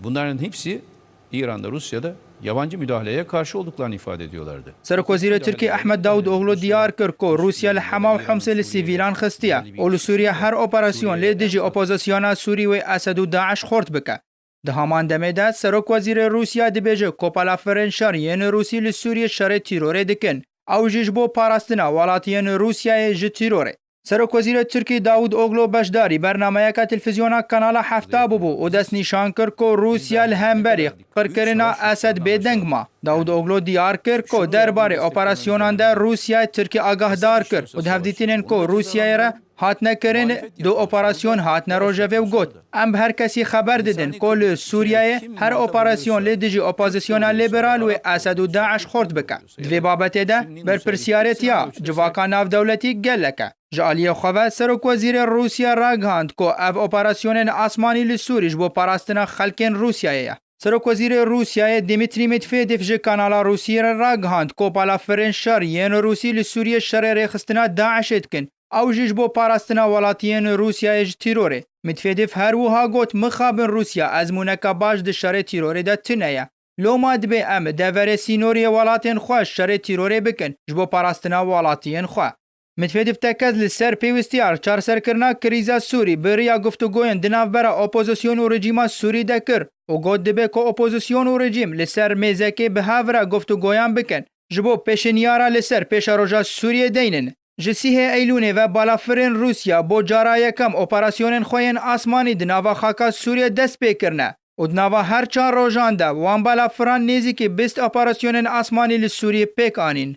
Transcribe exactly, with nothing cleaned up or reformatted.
Bunların hepsi İran'da, Rusya'da yabancı müdahaleye karşı olduklarını ifade ediyorlardı. Serokwezîrê Tirkî Ehmed Davutoglu diyar kir ku Rûsya li Hema û Homsê li sivîlan xistiye û li Sûriye her operasyon lê dijî opozisyona Sûrî wê Esed û DAIŞ xurt bike. Di haman demê de Serokwezîrê Rûsya dibêje ku balafirên şer yên Rûsî li Sûriyê şerê tîrorê dikin. Ew jî ji bo parastina welatiyên Rûsyayê ji tîrorê. Serokwezîrê Tirkî Davutoglu beşdarî bernameyeke televîzyona Kanala Hefta bûbû û destnîşan kir ku Rûsya li hemberî qirkirina Esed bêdeng ma. Davutoglu diyar kir ku derbarê operasyonan de Rûsyayê Tirkî agahdar kir û di hevdîtinên ku Rûsyayê re hatine kirin, du operasyon hatine rojevê û got, em bi her kesî xeber didin ku li Sûriyeyê her operasyon lê dijî opozisyona lîberal wê Esed û DAIŞ xurt bike. Di vê babetê de berpirsiyarêtiya civaka navdewletî gelek e. Ji aliyê xwe ve Serokwezîrê Rûsya ragihand ku ev operasyonên asmanî li Sûrî ji bo parastina xelkên Rûsyayê ye. Serokwezîrê Rûsyayê Dimitrî Medvedev ji kanala Rûsî re ragihand ku balafirên şer yên Rûsî li Sûriyê şerê rêxistina DAIŞê dikin. Ew jî ji bo parastina welatiyên Rûsyayê ji tîrorê. Medvedev her wiha got, mixabin Rûsya ezmûneke baş di şerê tîrorê de tune ye. Loma dibê em deverê sînorê welatên xwe şerê tîrorê bikin ji bo parastina welatiyên xwe. Medvedev tekez li ser pêwistiya çareserkirina krîza Sûrî bi riya guftûgoyên di navbera opozîsyon û rejîma Sûrî de kir û got, dibe ku opozîsyon û rejîm li ser mêzekê bi hev re guftûgoyan bikin, ji bo pêşinyara li ser pêşeroja Sûriyê deynin. Ji sîhê Eylûnê ve balafirên Rûsya bo cara yekem operasyonên xwe yên asmanî di nava xaka Sûriyê dest pê kirine û di nava her çar rojan de wan balafiran nêzîkî bîst operasyonên asmanî li Sûriyê pêk anîn.